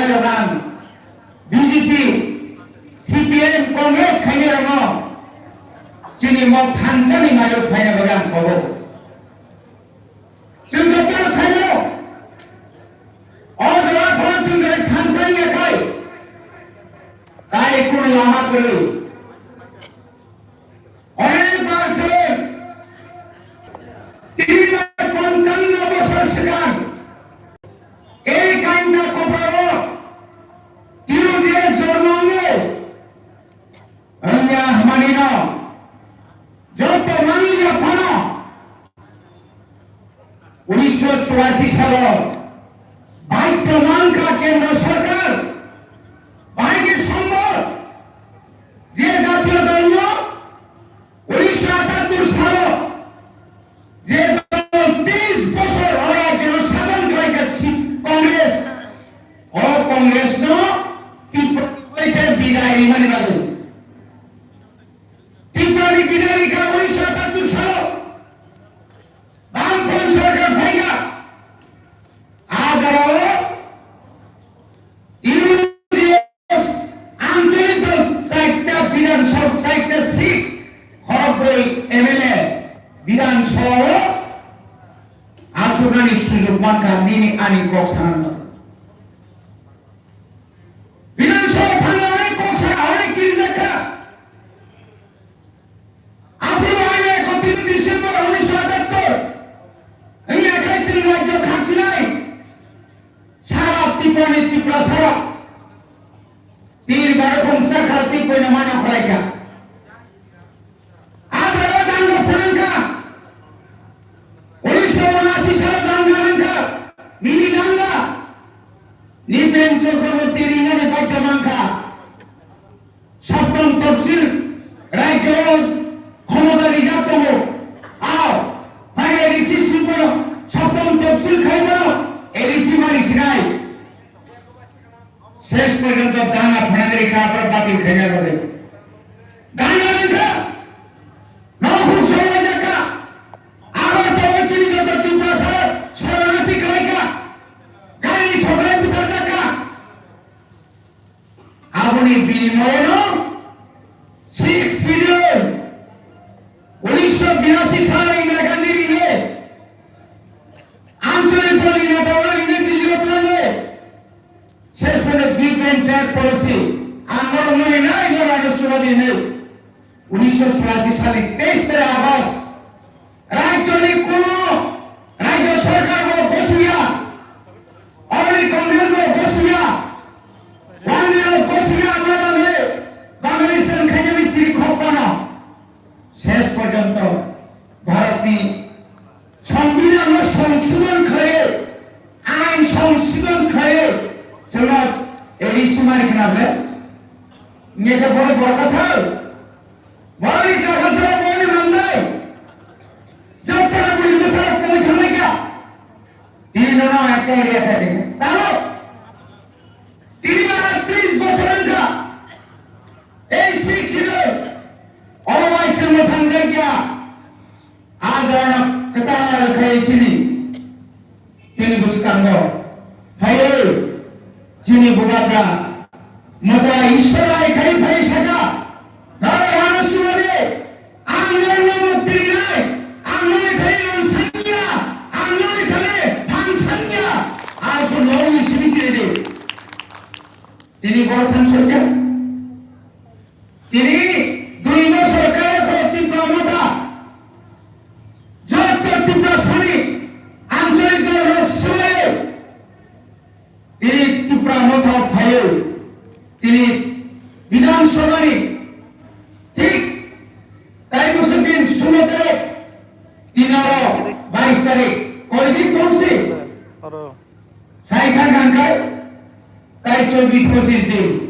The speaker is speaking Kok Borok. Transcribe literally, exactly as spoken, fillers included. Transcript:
rok ang B J P, C P M, Congress khainai rokno chini mok thansa ni mairok phaina bagwi ang kobo. Chwng jotono saino, o jaga phano chwng jani thansa wngya khai, tai kunu lama kwrwi. Onek bar se tini bai ponchano bosor swkang ei kainta koprao T U J S jormo wngwi wngya hwnmanino joto manliya phano unisho churasi salo baidhyo mankha kendro sorkar, baidhyo sombor je jatiyo dolno unisho atattur salo je dol tris bosor o rajyono sason khlaikha si-, Congress, o Congress no Tripura ni bidai rimani bagwi. Tripura ni bidai rikha unisho atattur salo. Bam Front sorkar phaikha. A jora o U G S ancholik dol chaita Bidhan Sabha, chaita seat, khorokbrwi M L A Bidhan Sabha o asuknani sujok mankha nini ani kok sanani bagwi. Bidhan Sabha thangna onek kok sa, onek kirijakha. Aphuru aile ekotris December unisho atattur wngya khai chwng rajyo khakchinai sara Tripura ni Tripura sara tir barokhum sakha twi poina mano khlaikha. A jora danga phrangkha, unisho unashi salo danga nangkha, nini danga Nipen Chakraborty rinani baidhyo mankha. Saptom topsil rajyo o khomota rijak tongo. Ao, phai A D C singbono saptom topsil khai bono A D C mari sinai. Ses porjonto dana phanagari kapra batil khaina bagwi. Dana nangkha. Nokhung solaijak kha. Agartala chini joto Tiprasa soranathi khlai kha. Gari soklai butharjak kha. Aboni binimoyeno Sixth Schedule unisho biyasi salo Indira Gandhi rinai ancholik dolni neta rok rinai Delhi o twlangwi ses phano give and take policy ang norokno rinai norokno suba rinai. Unisho churasi salni teis tarik August rajyoni kuno rajyo sorkar bo gosuya, oroni Congress bo gosuya, wani rok gosuya, ma bangwi Bangladesh khainani chiri khok phano ses porjonto Bharatni Songbidanno songsodhon khlaiwi, ain songsodhon khlaiwi chwngno A D C mari khna ble? Nge khe boro borok kathar? Boroni kathar jora boroni mangnai? Jottona bini bwsarok kumui thangnai kha? Tini nono ekta area khe tini. Tamo? Tini ba tris bosor wngkha. Ei Sixth Schedule. Obo bai chwngno thangjak ya. A jorano kwtal khai chini, chini bwskango phaiwi chini bubagra Mwtai Ishwar ai khai phai saka, "Nai ano sumade, ang nokno mukti rinai, ang nokni thani rang sanya, ang nokni thani thang sanya, ang so nokni simi chini di." Tini borok thang sokya. Tini dui bosor kaya kho Tipra Motha. Jotto Tiprasani ancholik dol rok swmai. Tini Tipra Motha phaiwi. Tini Bidhan Sabha ni thik tai bwswk din sulo tarik. Tini aro bais tarik. Koi din tongsi? Aro. Sai kha kang kai, tai chobbish pochish din,